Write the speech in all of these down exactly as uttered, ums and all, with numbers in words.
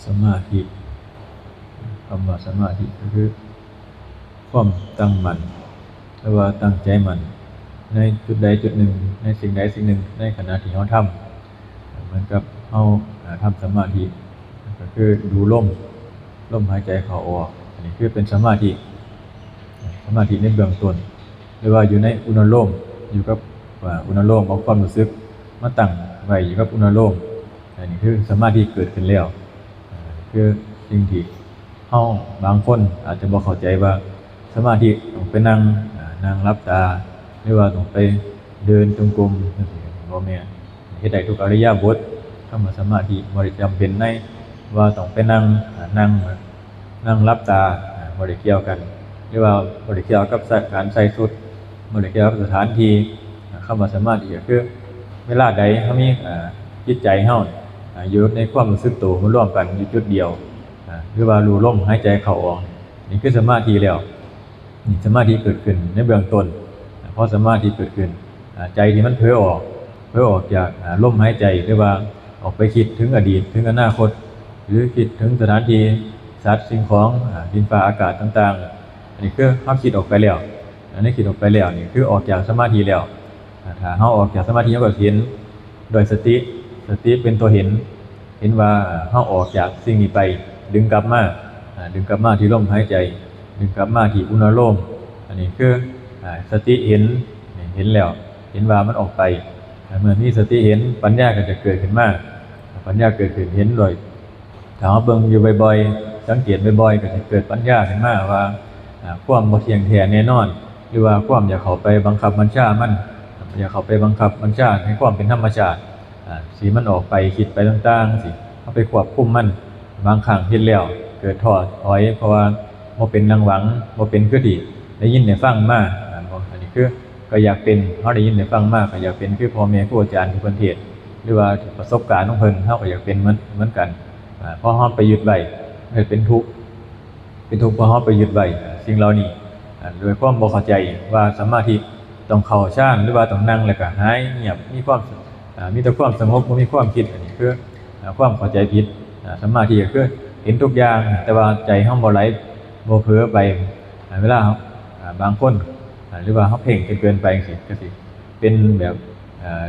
สมาธิ คำว่าสมาธิก็คือความตั้งมั่น หรือว่าตั้งใจมั่นในจุดใดจุดหนึ่ง ในสิ่งใดสิ่งหนึ่ง ในขณะที่เราทำ เหมือนกับเราอ่าทำสมาธิ ก็คือดูลม ลมหายใจเข้าออก อันนี้คือเป็นสมาธิ สมาธิในเบื้องต้น หรือว่าอยู่ในอุณาโลม อยู่กับอ่าอุณาโลม เอาความรู้สึกมาตั้งไว้อยู่กับอุณาโลม อันนี้คือสมาธิเกิดขึ้นแล้ว อ่าคือสิ่งที่เฮาบางคนอาจจะบ่เข้าใจว่าสมาธิต้องไปนั่งอ่านั่งหลับตา หรือว่าต้องไปเดินจงกรมจังซี้ บ่แม่น เฮ็ดได้ทุกอิริยาบถ คำว่าสมาธิบ่ได้จำเป็นในว่าต้องไปนั่งอ่านั่งนั่งหลับตาอ่าบ่ได้เกี่ยวกัน หรือว่าบ่ได้เกี่ยวกับการใส่ชุด บ่ได้เกี่ยวกับสถานที่ อ่าคำว่าสมาธิก็คือ เวลาใดเรามีอ่าจิตใจเราอ่าอยู่ในความรู้สึกตัวมารวมกันอยู่จุดเดียวอ่าหรือว่ารู้ลมหายใจเข้าออก นี่คือสมาธิแล้ว นี่สมาธิเกิดขึ้นในเบื้องต้นอ่าพอสมาธิเกิดขึ้นอ่าใจที่มันเผลอออก เผลอออกจากอ่าลมหายใจ หรือว่าออกไปคิดถึงอดีต ถึงอนาคต หรือคิดถึงสถานที่ สัตว์ สิ่งของอ่าดินฟ้าอากาศต่างๆ อันนี้คือเราคิดออกไปแล้ว อันนี้คิดออกไปแล้ว นี่คือออกจากสมาธิแล้ว อ่าถ้าเราออกจากสมาธิ เราก็เห็นด้วยสติ สติเป็นตัวเห็น เห็นว่าเราออกจากสิ่งนี้ไป ดึงกลับมาอ่าดึงกลับมาที่ลมหายใจ ดึงกลับมาที่อุณาโลม อันนี้คืออ่าสติเห็น เห็นแล้ว เห็นว่ามันออกไป เมื่อมีสติเห็น ปัญญาก็จะเกิดขึ้นมา ปัญญาเกิดขึ้นเห็นโดย ถ้าเราเบิ่งอยู่บ่อยๆ สังเกตบ่อยๆ ก็จะเกิดปัญญาขึ้นมาว่าอ่าความบ่เที่ยงแท้แน่นอน หรือว่าความอยากเข้าไปบังคับบัญชามัน อยากเข้าไปบังคับบัญชาให้ความเป็นธรรมชาติอ่าสิมันออกไปคิดไปต่างๆสิเราไปควบคุมมัน บางครั้งเฮ็ดแล้วเกิดท้อถอย เพราะว่าบ่เป็นดังหวัง บ่เป็นคือที่ได้ยินได้ฟังมาอ่าบ่อันนี้คือก็อยากเป็น เราได้ยินได้ฟังมาก็อยากเป็นคือพ่อแม่ครูอาจารย์ที่เพิ่นเทศน์ หรือว่าประสบการณ์ของเพิ่น เราก็อยากเป็นเหมือนเหมือนกัน อ่าพอเราไปยึดไว้ มันเป็นทุกข์ เป็นทุกข์เพราะเราไปยึดไว้สิ่งเหล่านี้อ่าด้วยความบ่เข้าใจว่าสมาธิต้องเข้าฌาน หรือว่าต้องนั่งแล้วก็หายเงียบ มีความอ่ามีแต่ความสงบ บ่มีความคิด อันนี้คืออ่าความเข้าใจผิดอ่าสมาธิก็คือเห็นทุกอย่าง แต่ว่าใจเราบ่ไหล บ่เผลอไปอ่าเวลาเราอ่าบางคนอ่าหรือว่าเราเพ่งจนเกินไปจังซี้ ก็สิเป็นแบบอ่า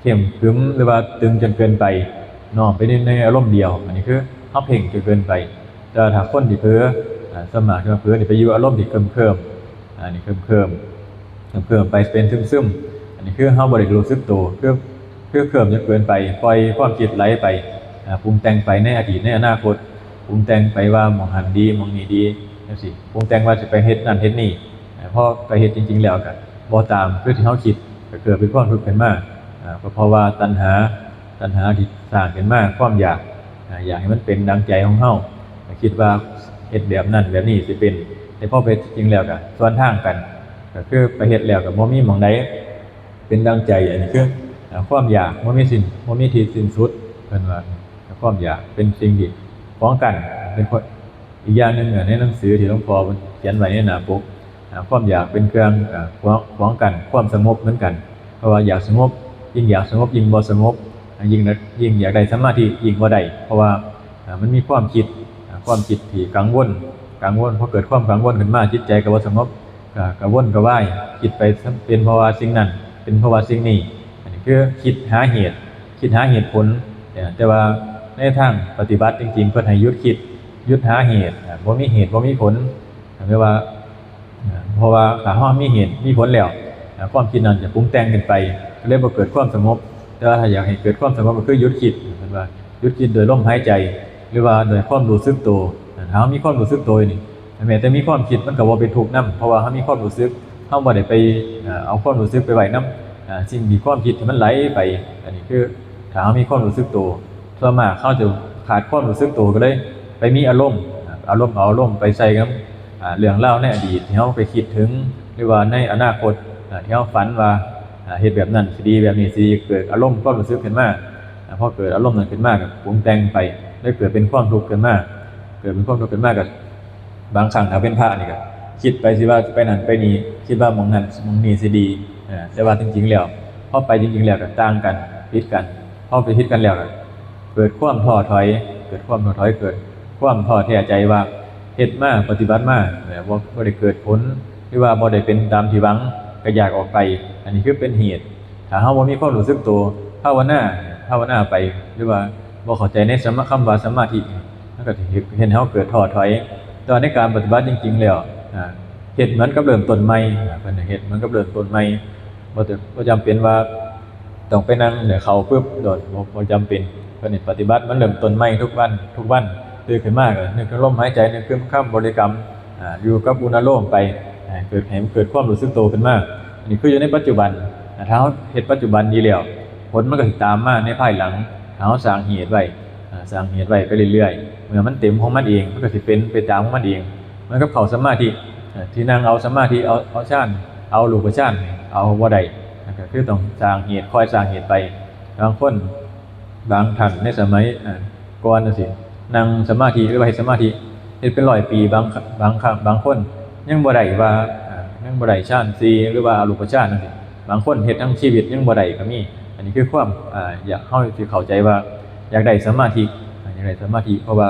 เคร่งครึมหรือว่าตึงจนเกินไป น้อมไปในในอารมณ์เดียว อันนี้คือเราเพ่งจนเกินไป แต่ถ้าคนที่เผลออ่าส่วนมากที่ว่าเผลอนี่ไปอยู่อารมณ์ที่เคิมๆ อ่า นี่เคิมๆ เคิมๆ ไปเป็นซึมๆ อันนี้คือเราบ่ได้รู้สึกตัว คือคือเคิมจนเกินไป ปล่อยความคิดไหลไปอ่าปรุงแต่งไปในอดีตในอนาคต ปรุงแต่งไปว่าหม่องหั้นดี หม่องนี้ดีจังซี้ ปรุงแต่งว่าสิไปเฮ็ดนั่นเฮ็ดนี่ อ่าพอไปเฮ็ดจริงๆแล้วก็บ่ตามคือที่เราคิด ก็เกิดเป็นความทุกข์ขึ้นมาอ่าก็เพราะว่าตัณหา ตัณหาที่สร้างขึ้นมา ความอยากอ่าอยากให้มันเป็นดังใจของเราก็คิดว่าเฮ็ดแบบนั้นแบบนี้สิเป็น แต่พอไปเฮ็ดจริงๆแล้วก็สวนทางกัน ก็คือไปเฮ็ดแล้วก็บ่มีหม่องใดเป็นดังใจ อันนี้คืออ่าความอยากบ่มีสิ้น บ่มีที่สิ้นสุด เพิ่นว่าความอยากเป็นสิ่งที่ขวางกั้น เป็นคน อีกอย่างหนึ่งอ่ะ ในหนังสือที่หลวงพ่อเขียนไว้ในหน้าปกอ่าความอยากเป็นเครื่องอ่าขวางขวางกั้นความสงบเหมือนกัน เพราะว่าอยากสงบ ยิ่งอยากสงบยิ่งบ่สงบอ่ายิ่งยิ่งอยากได้สมาธิยิ่งบ่ได้ เพราะว่าอ่ามันมีความคิดอ่าความคิดที่กังวล กังวล พอเกิดความกังวลขึ้นมา จิตใจก็บ่สงบ ก็กระวนกระวาย คิดไปเป็นเพราะว่าสิ่งนั้น เป็นเพราะว่าสิ่งนี้ อันนี้คือคิดหาเหตุ คิดหาเหตุผล แต่ว่าในทางปฏิบัติจริงๆ เพิ่นให้หยุดคิด หยุดหาเหตุอ่าบ่มีเหตุบ่มีผลเรียกว่าอ่าเพราะว่าถ้าเรามีเหตุมีผลแล้วอ่าความคิดนั้นจะปรุงแต่งขึ้นไป ก็เลยบ่เกิดความสงบ แต่ว่าถ้าอยากให้เกิดความสงบก็คือหยุดคิด เพิ่นว่าหยุดคิดโดยลมหายใจ หรือว่าโดยความรู้สึกตัว ถ้าเรามีความรู้สึกตัวนี่ แม้แต่มีความคิดมันก็บ่เป็นทุกข์นำ เพราะว่าเรามีความรู้สึก เราบ่ได้ไปเอ่อเอาความรู้สึกไปไว้นำอ่าสิ่งที่ความคิดที่มันไหลไป อันนี้คือถ้าเรามีความรู้สึกตัว ส่วนมากเราจะขาดความรู้สึกตัวก็เลยไปมีอารมณ์อ่าอารมณ์เอาอารมณ์ไปใส่กับอ่าเรื่องราวในอดีตที่เราไปคิดถึง หรือว่าในอนาคตอ่าที่เราฝันว่าอ่าเฮ็ดแบบนั้นสิดี แบบนี้สิดี เกิดอารมณ์ความรู้สึกขึ้นมาอ่าพอเกิดอารมณ์นั้นขึ้นมาก็ปรุงแต่งไป แล้วเกิดเป็นความทุกข์ขึ้นมา เกิดเป็นความทุกข์ขึ้นมาก็ บางครั้งถ้าเป็นพระนี่ก็ คิดไปสิว่าสิไปนั่นไปนี่ คิดว่าหม่องนั้นหม่องนี้สิดี เออ แต่ว่าจริงๆแล้ว พอไปจริงๆแล้วก็ต่างกัน ผิดกัน พอไปผิดกันแล้วก็เกิดความท้อถอย เกิดความท้อถอย เกิดความท้อแท้ใจว่าเฮ็ดมา ปฏิบัติมา เออ บ่ บ่ได้เกิดผล หรือว่าบ่ได้เป็นตามที่หวัง ก็อยากออกไป อันนี้คือเป็นเหตุ ถ้าเฮาบ่มีความรู้สึกตัว ภาวนา ภาวนาไป หรือว่าบ่เข้าใจในสมา- คำว่าสมาธิ มันก็สิเฮ็ด เฮ็ดให้เฮาเกิดท้อถอย แต่ว่าในการปฏิบัติจริงๆแล้ว อ่า เฮ็ดเหมือนกับเริ่มต้นใหม่ อ่า เพิ่นให้เฮ็ดเหมือนกับเริ่มต้นใหม่ บ่จะ- บ่จำเป็นว่าต้องไปนั่งเดี๋ยวเข้าปึ๊บโดด บ่- บ่จำเป็น เพิ่นให้ปฏิบัติมันเริ่มต้นใหม่ทุกวัน ทุกวัน ตื่นขึ้นมาก็นึกถึงลมหายใจ นึกถึงคำบริกรรม อ่า อยู่กับอุณาโลมไป อ่า เกิด ให้มันเกิดความรู้สึกตัวขึ้นมา อันนี้คืออยู่ในปัจจุบัน อ่า ถ้าเฮาเฮ็ดปัจจุบันดีแล้ว ผลมันก็สิตามมาในภายหลัง ถ้าเฮาสร้างเหตุไว้ อ่า สร้างเหตุไว้ไปเรื่อยๆ เมื่อมันเต็มของมันเอง มันก็สิเป็นไปตามของมันเอง เหมือนกับเข้าสมาธิ อ่า ที่นั่งเอาสมาธิ เอา เอาฌาน เอารูปฌาน เอาบ่ได้ นั่นก็คือต้องสร้างเหตุ คอยสร้างเหตุไป บางคน บางท่านในสมัย อ่า ก่อนจั่งซี้ นั่งสมาธิหรือว่าเฮ็ดสมาธิ เฮ็ดเป็นร้อยปี บาง บางครั้ง บางคนยังบ่ได้ว่า อ่า ยังบ่ได้ฌานสี่ หรือว่าอรูปฌานจั่งซี้ บางคนเฮ็ดทั้งชีวิตยังบ่ได้ก็มี อันนี้คือความ อ่า อยาก เฮาสิเข้าใจว่าอยากได้สมาธิ อ่า อยากได้สมาธิ เพราะว่า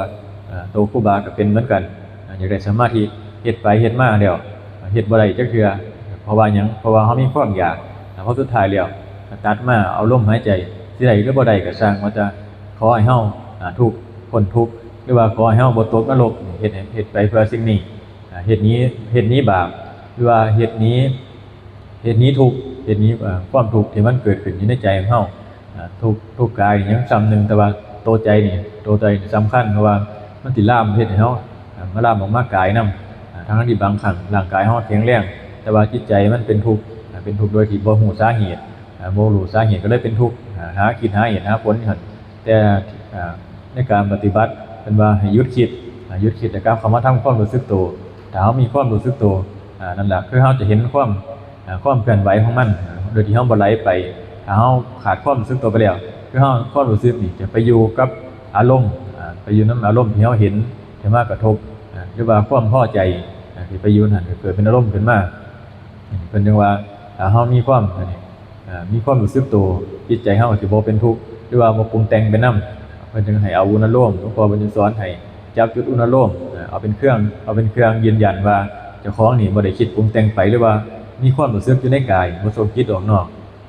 อ่า โตครูบาก็เป็นเหมือนกัน อ่า อยากได้สมาธิ เฮ็ดไปเฮ็ดมาแล้ว เฮ็ดบ่ได้จักเทื่อ เพราะว่าหยัง เพราะว่าเฮามีความอยาก อ่า พอสุดท้ายแล้วก็ตัดมาเอาลมหายใจ สิได้หรือบ่ได้ก็ช่าง ว่าแต่ขอให้เฮา อ่า ทุกข์ พ้นทุกข์ หรือว่าขอให้เฮาบ่ตกนรก เฮ็ด เฮ็ดไปเพื่อสิ่งนี้ อ่า เฮ็ดหนี เฮ็ดหนีบาป หรือว่าเฮ็ดหนี เฮ็ดหนีทุกข์ เฮ็ดหนี อ่า ความทุกข์ที่มันเกิดขึ้นอยู่ในใจของเฮา อ่า ทุกข์ ทุกข์กายนี่ยังส่ำหนึ่ง แต่ว่าโตใจนี่ โตใจนี่สำคัญ เพราะว่ามันสิลามเฮ็ดให้เฮา อ่า มาลามออกมากายนำ อ่า ทั้งที่บางครั้งร่างกายเฮาแข็งแรง แต่ว่าจิตใจมันเป็นทุกข์ อ่า เป็นทุกข์โดยที่บ่ฮู้สาเหตุ อ่า บ่รู้สาเหตุก็เลยเป็นทุกข์ อ่า หาคิดหาเหตุหาผลอยู่หั่น แต่ อ่า ในการปฏิบัติเพิ่นว่าให้หยุดคิด อ่า หยุดคิดแล้วกลับเข้ามาทำความรู้สึกตัว ถ้าเฮามีความรู้สึกตัว อ่า นั่นล่ะคือเฮาจะเห็นความ อ่า ความเคลื่อนไหวของมัน อ่า โดยที่เฮาบ่ไหลไป ถ้าเฮาขาดความรู้สึกตัวไปแล้ว คือเฮาความรู้สึกนี่จะไปอยู่กับอารมณ์ อ่า ไปอยู่นำอารมณ์ที่เฮาเห็นที่มากระทบ อ่า หรือว่าความพอใจ อ่า ที่ไปอยู่นั่นก็เกิดเป็นอารมณ์ขึ้นมา เพิ่นจึงว่าถ้าเฮามีความ อ่า มีความรู้สึกตัว จิตใจเฮาก็สิบ่เป็นทุกข์ หรือว่าบ่ปรุงแต่งไปนำ เพิ่นจึงให้เอาอุณาโลม หลวงพ่อเพิ่นจึงสอนให้จับจุดอุณาโลม อ่า เอาเป็นเครื่อง เอาเป็นเครื่องยืนยันว่าเจ้าของนี่บ่ได้คิดปรุงแต่งไป หรือว่ามีความรู้สึกอยู่ในกาย บ่ส่งจิตออกนอก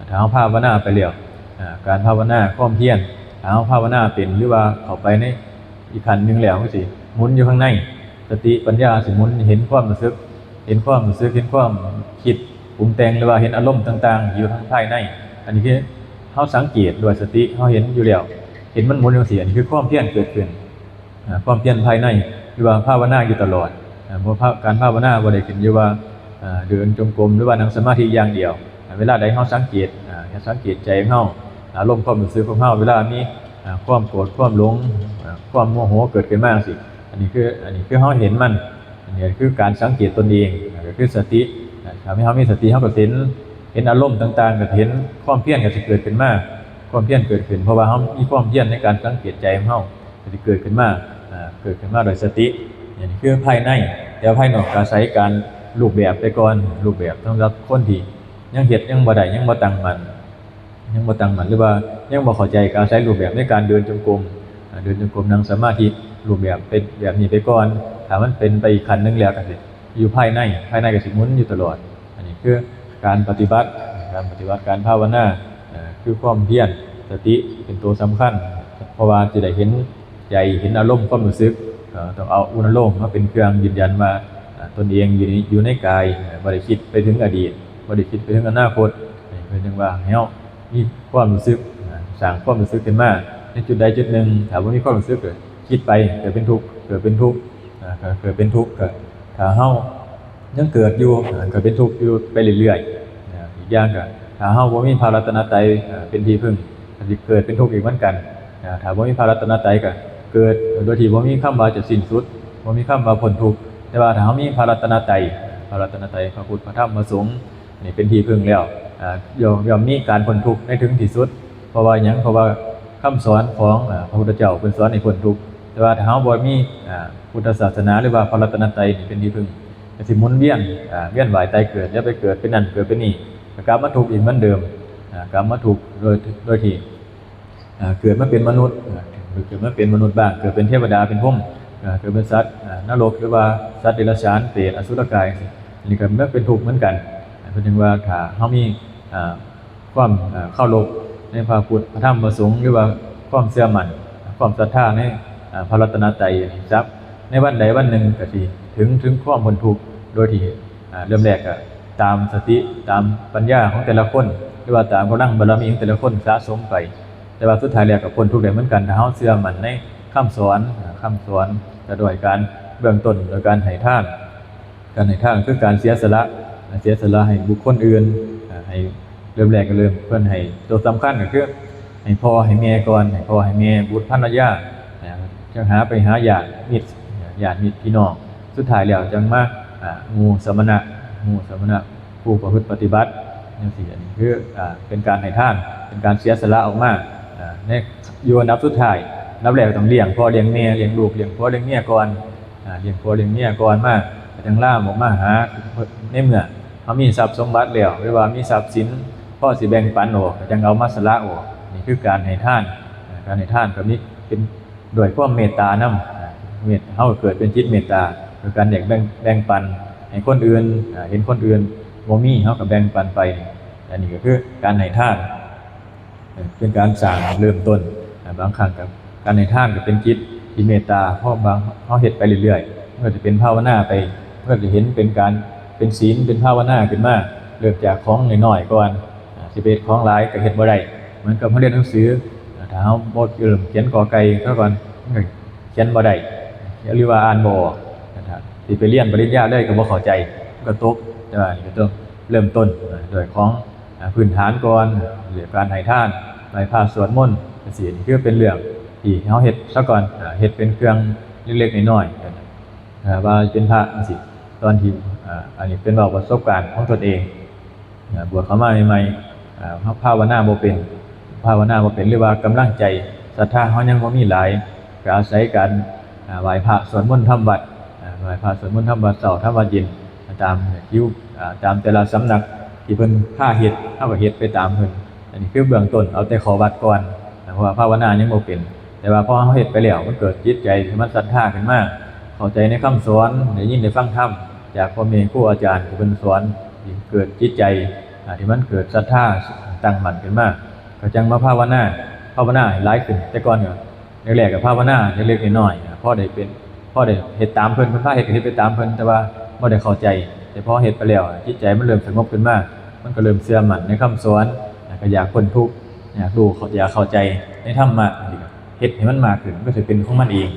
ถ้าเฮาภาวนาไปแล้ว อ่า การภาวนา ความเพียร ถ้าเฮาภาวนาเป็น หรือว่าเข้าไปในอีกขั้นหนึ่งแล้วจั่งซี้ หมุนอยู่ข้างใน สติปัญญาสิหมุน เห็นความรู้สึก เห็นความรู้สึก เห็นความคิดปรุงแต่ง หรือว่าเห็นอารมณ์ต่างๆ อยู่ทางภายใน อันนี้คือเฮาสังเกตด้วยสติ เฮาเห็นอยู่แล้ว เห็นมันหมุนจั่งซี้ อันนี้คือความเพียรเกิดขึ้น อ่า ความเพียรภายใน หรือว่าภาวนาอยู่ตลอด อ่า บ่ ภา- การภาวนาบ่ได้ขึ้นอยู่ว่า อ่า เดินจงกรม หรือว่านั่งสมาธิอย่างเดียว อ่า เวลาใดเฮาสังเกต อ่า สังเกตใจของเฮา อารมณ์ความรู้สึกของเฮา เวลามี อ่า ความโกรธ ความหลง อ่า ความโมโหเกิดขึ้นมาจั่งซี้ อันนี้คือ อันนี้คือเฮาเห็นมัน อันนี้คือการสังเกตตนเอง อ่า ก็คือสติ อ่า ถ้าเฮามีสติ เฮาก็เห็น เห็นอารมณ์ต่างๆ ก็เห็น ความเพียรก็สิเกิดขึ้นมา ความเพียรเกิดขึ้น เพราะว่าเฮามีความเพียรในการสังเกตใจของเฮา ก็สิเกิดขึ้นมา อ่า เกิดขึ้นมาโดยสติ อันนี้คือภายใน แต่ภายนอกก็อาศัยการรูปแบบไปก่อน รูปแบบสำหรับคนที่ยังเฮ็ดยังบ่ได้ ยังบ่ตั้งมั่น ยังบ่ตั้งมั่น หรือว่ายังบ่เข้าใจ ก็อาศัยรูปแบบในการเดินจงกรม อ่า เดินจงกรม นั่งสมาธิ รูปแบบเป็นแบบนี้ไปก่อน ถ้ามันเป็นไปอีกขั้นหนึ่งแล้วก็สิอยู่ภายใน ภายในก็สิหมุนอยู่ตลอด อันนี้คือการปฏิบัติ การปฏิบัติ การภาวนา อ่า คือความเพียร สติเป็นตัวสำคัญ เพราะว่าจะได้เห็นใจ เห็นอารมณ์ความรู้สึก อ่า ต้องเอาอุณาโลมมาเป็นเครื่องยืนยันว่า อ่า ตนเองอยู่ใน อยู่ในกาย อ่า บ่ได้คิดไปถึงอดีต บ่ได้คิดไปถึงอนาคต นี่เพิ่นจึงว่าให้เฮามีความรู้สึก อ่า สร้างความรู้สึกขึ้นมาในจุดใดจุดหนึ่ง ถ้าบ่มีความรู้สึกก็คิดไป เกิดเป็นทุกข์ เกิดเป็นทุกข์ อ่า ก็เกิดเป็นทุกข์ ก็ถ้าเฮายังเกิดอยู่ อ่า ก็เป็นทุกข์อยู่ไปเรื่อยๆ อ่า อีกอย่างก็ถ้าเฮาบ่มีพระรัตนตรัย อ่า เป็นที่พึ่ง ก็สิเกิดเป็นทุกข์อีกเหมือนกัน อ่า ถ้าบ่มีพระรัตนตรัยก็เกิดโดยที่บ่มีคำว่าจะสิ้นสุด บ่มีคำว่าพ้นทุกข์ แต่ว่าถ้าเฮามีพระรัตนตรัย พระรัตนตรัย พระพุทธ พระธรรม พระสงฆ์ นี่เป็นที่พึ่งแล้ว อ่า ย่อม ย่อมมีการพ้นทุกข์ในถึงที่สุด เพราะว่าหยัง เพราะว่าคำสอนของ อ่า พระพุทธเจ้าเพิ่นสอนให้พ้นทุกข์ แต่ว่าถ้าเฮาบ่มี อ่า พุทธศาสนา หรือว่าพระรัตนตรัยนี่เป็นที่พึ่ง ก็สิหมุนเวียน อ่า เวียนว่ายตายเกิด แล้วไปเกิดเป็นนั่นเกิดเป็นนี่ ก็กลับมาทุกข์อีกเหมือนเดิม อ่า กลับมาทุกข์โดย โดยที่ อ่า เกิดมาเป็นมนุษย์ อ่า เกิดมาเป็นมนุษย์บ้าง เกิดเป็นเทวดาเป็นพรหม อ่า เกิดเป็นสัตว์ อ่า นรก หรือว่าสัตว์เดรัจฉาน เปรต อสุรกาย อันนี้ก็มาเป็นทุกข์เหมือนกัน อ่า เพิ่นจึงว่าถ้าเฮามี อ่า ความ อ่า เคารพในพระพุทธ พระธรรม พระสงฆ์ หรือว่าความเชื่อมั่น ความศรัทธาใน อ่า พระรัตนตรัย จักในวันใดวันหนึ่งก็สิถึง ถึงความพ้นทุกข์ โดยที่ อ่า เริ่มแรกก็ตามสติ ตามปัญญาของแต่ละคน หรือว่าตามกำลังบารมีของแต่ละคนสะสมไป แต่ว่าสุดท้ายแล้วก็พ้นทุกข์ได้เหมือนกัน ถ้าเฮาเชื่อมั่นในคำสอน อ่า คำสอน ก็โดยการเบื้องต้น โดยการให้ทาน การให้ทานคือการเสียสละ เสียสละให้บุคคลอื่น อ่า ให้เริ่มแรกก็เริ่มเพิ่นให้ตัวสำคัญก็คือ ให้พ่อให้แม่ก่อน ให้พ่อให้แม่ บุตรภรรยา อ่า จั่งหาไปหาญาติมิตร ญาติมิตรพี่น้อง สุดท้ายแล้วจั่งมา อ่า หมู่สมณะ หมู่สมณะ ผู้ประพฤติปฏิบัติ จั่งซี้ อันนี้คือ อ่า เป็นการให้ทาน เป็นการเสียสละออกมา อ่า ใน อยู่อันดับสุดท้าย อันดับแรกต้องเลี้ยงพ่อเลี้ยงแม่ เลี้ยงลูก เลี้ยงผัวเลี้ยงเมียก่อน อ่า เลี้ยงผัวเลี้ยงเมียก่อนมา ก็จั่งลามออกมาหา ในเมื่อเฮามีทรัพย์สมบัติแล้ว หรือว่ามีทรัพย์สินพอสิแบ่งปันออก ก็จั่งเอามาสละออก นี่คือการให้ทาน อ่า การให้ทานก็มีเป็นด้วยความเมตตานำ อ่า เมต เฮาก็เกิดเป็นจิตเมตตา โดยการแบ่ง แบ่ง แบ่งปันให้คนอื่น อ่า เห็นคนอื่นบ่มี เฮาก็แบ่งปันไป อันนี้ก็คือการให้ทาน เอ่อ เป็นการสร้างเริ่มต้น อ่า บางครั้งก็การให้ทานก็เป็นจิตที่เมตตา เพราะบาง เฮาเฮ็ดไปเรื่อยๆ มันก็จะเป็นภาวนาไป มันก็จะเห็นเป็นการ เป็นศีล เป็นภาวนาขึ้นมา เริ่มจากของน้อยๆก่อน อ่า สิไปเฮ็ดของหลายก็เฮ็ดบ่ได้ เหมือนกับเฮาเรียนหนังสือ อ่า ถ้าเฮาบ่เริ่มเขียนกอไก่ซะก่อน มันก็เขียนบ่ได้ หรือว่าอ่านบ่ออก ถ้าสิไปเรียนปริญญาเลยก็บ่เข้าใจ มันก็ตก แต่ว่านี่ก็ต้องเริ่มต้น อ่า ด้วยของ อ่า พื้นฐานก่อน เรื่องการให้ทาน ไหว้พระสวดมนต์ จั่งซี้ นี่คือเป็นเรื่องที่เฮาเฮ็ดซะก่อน อ่า เฮ็ดเป็นเครื่องเล็กๆน้อยๆ อ่า ว่าเป็นพระจั่งซี้ ตอนที่ อ่า อันนี้เป็นเว้าประสบการณ์ของตนเอง อ่า บวชเข้ามาใหม่ๆ อ่า ภาวนาบ่เป็น ภาวนาบ่เป็น หรือว่ากำลังใจศรัทธาเฮายังบ่มีหลาย ก็อาศัยการ อ่า ไหว้พระสวดมนต์ทำวัตร อ่า ไหว้พระสวดมนต์ทำวัตรเช้าทำวัตรเย็น ตามคิว อ่า ตามแต่ละสำนักที่เพิ่นพาเฮ็ด เฮาก็เฮ็ดไปตามเพิ่น อันนี้คือเบื้องต้น เอาแต่ข้อวัดก่อน เพราะว่าภาวนายังบ่เป็น แต่ว่าพอเฮาเฮ็ดไปแล้ว มันเกิดจิตใจที่มันศรัทธาขึ้นมา เข้าใจในคำสอน ได้ยินได้ฟังธรรมจากพ่อแม่ครูอาจารย์ที่เพิ่นสอน เกิดจิตใจ อ่า ที่มันเกิดศรัทธาตั้งมั่นขึ้นมา ก็จั่งมาภาวนา ภาวนาให้หลายขึ้น แต่ก่อนก็แรกๆก็ภาวนาเล็กๆน้อยๆ พอได้เป็น พอได้เฮ็ดตามเพิ่น เพิ่นพาเฮ็ดก็เฮ็ดไปตามเพิ่น แต่ว่าบ่ได้เข้าใจ แต่พอเฮ็ดไปแล้ว จิตใจมันเริ่มสงบขึ้นมา มันก็เริ่มเชื่อมั่นในคำสอน แล้วก็อยากพ้นทุกข์ อยากรู้ อยากเข้าใจในธรรมะ เฮ็ดให้มันมากขึ้น มันก็สิเป็นของมันเอง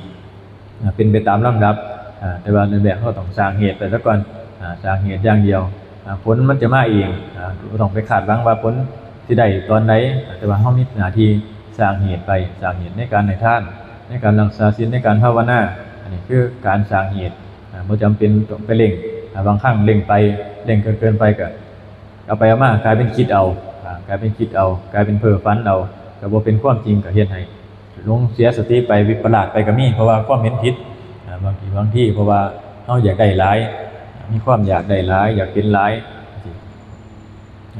อ่า เป็นไปตามลำดับ อ่า แต่ว่าเริ่มแรกเฮาต้องสร้างเหตุไปซะก่อน อ่า สร้างเหตุอย่างเดียว อ่า ผลมันจะมาเอง อ่า บ่ต้องไปคาดหวังว่าผลสิได้ตอนใด แต่ว่าเฮามีหน้าที่สร้างเหตุไป สร้างเหตุในการให้ทาน ในการรักษาศีล ในการภาวนา อันนี้คือการสร้างเหตุ อ่า บ่จำเป็นต้องไปเร่ง อ่า บางครั้งเร่งไป เร่งเกิน เกินไปก็ เอาไปเอามากลายเป็นคิดเอา อ่า กลายเป็นคิดเอา กลายเป็นเพ้อฝันเอา ก็บ่เป็นความจริง ก็เฮ็ดให้หลงเสียสติไป วิปลาสไปก็มี เพราะว่าความเห็นผิด อ่า บางที บางทีเพราะว่าเฮาอยากได้หลาย มีความอยากได้หลาย อยากเป็นหลาย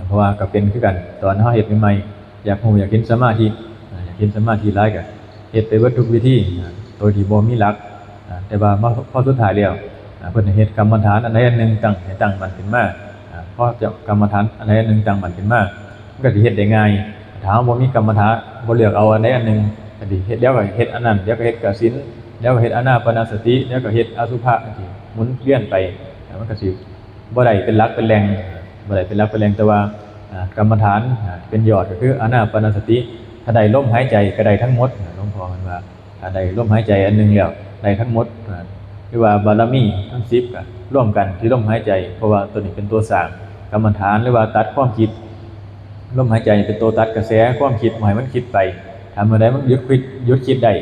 เพราะว่าก็เป็นคือกัน ตอนเฮาเฮ็ดใหม่ๆ อยากรู้ อยากเห็นสมาธิ อ่า อยากเห็นสมาธิหลายก็เฮ็ดไปเบิดทุกวิธี อ่า โดยที่บ่มีหลัก อ่า แต่ว่ามาพอสุดท้ายแล้ว อ่า เพิ่นให้เฮ็ดกรรมฐานอันใดอันหนึ่งตั้ง ให้ตั้งมั่นขึ้นมา อ่า พอจะกรรมฐานอันใดอันหนึ่งตั้งมั่นขึ้นมา มันก็สิเฮ็ดได้ง่าย ถ้าเฮาบ่มีกรรมฐาน บ่เลือกเอาอันใดอันหนึ่ง ก็สิเฮ็ด เดี๋ยวก็เฮ็ดอันนั้น เดี๋ยวก็เฮ็ดกสิณ เดี๋ยวก็เฮ็ดอานาปานสติ เดี๋ยวก็เฮ็ดอสุภะ จั่งซี้ หมุนเวียนไป อ่า มันก็สิบ่ได้เป็นหลักเป็นแหล่ง บ่ได้เป็นหลักเป็นแหล่ง แต่ว่า อ่า กรรมฐาน อ่า เป็นยอดก็คืออานาปานสติ ถ้าได้ลมหายใจก็ได้ทั้งหมด หลวงพ่อเพิ่นว่า ถ้าได้ลมหายใจอันหนึ่งแล้ว ได้ทั้งหมด อ่า หรือว่าบารมีทั้งสิบก็รวมกันที่ลมหายใจ เพราะว่าตัวนี้เป็นตัวสร้างกรรมฐาน หรือว่าตัดความคิด ลมหายใจเป็นตัวตัดกระแสความคิด บ่ให้มันคิดไป ถ้าเมื่อใดมันหยุดคิด หยุดคิดได้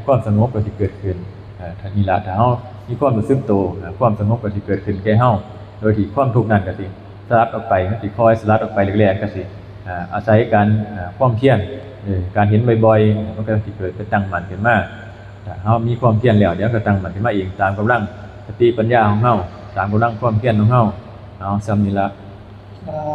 ความสงบก็สิเกิดขึ้น อ่า ถ้านี่ล่ะ ถ้าเฮามีความรู้สึกตัว อ่า ความสงบก็สิเกิดขึ้นแก่เฮา โดยที่ความทุกข์นั้นก็สิสลัดออกไป มันสิค่อยสลัดออกไปเรื่อยๆ ก็สิ อ่า อาศัยการ อ่า ความเพียร เออ การเห็นบ่อยๆ มันก็สิเกิดเป็นตั้งมั่นขึ้นมา ถ้าเฮามีความเพียรแล้ว เดี๋ยวก็ตั้งมั่นขึ้นมาเอง ตามกำลังสติปัญญาของเฮา ตามกำลังความเพียรของเฮา เอาส่ำนี้ละ ครับ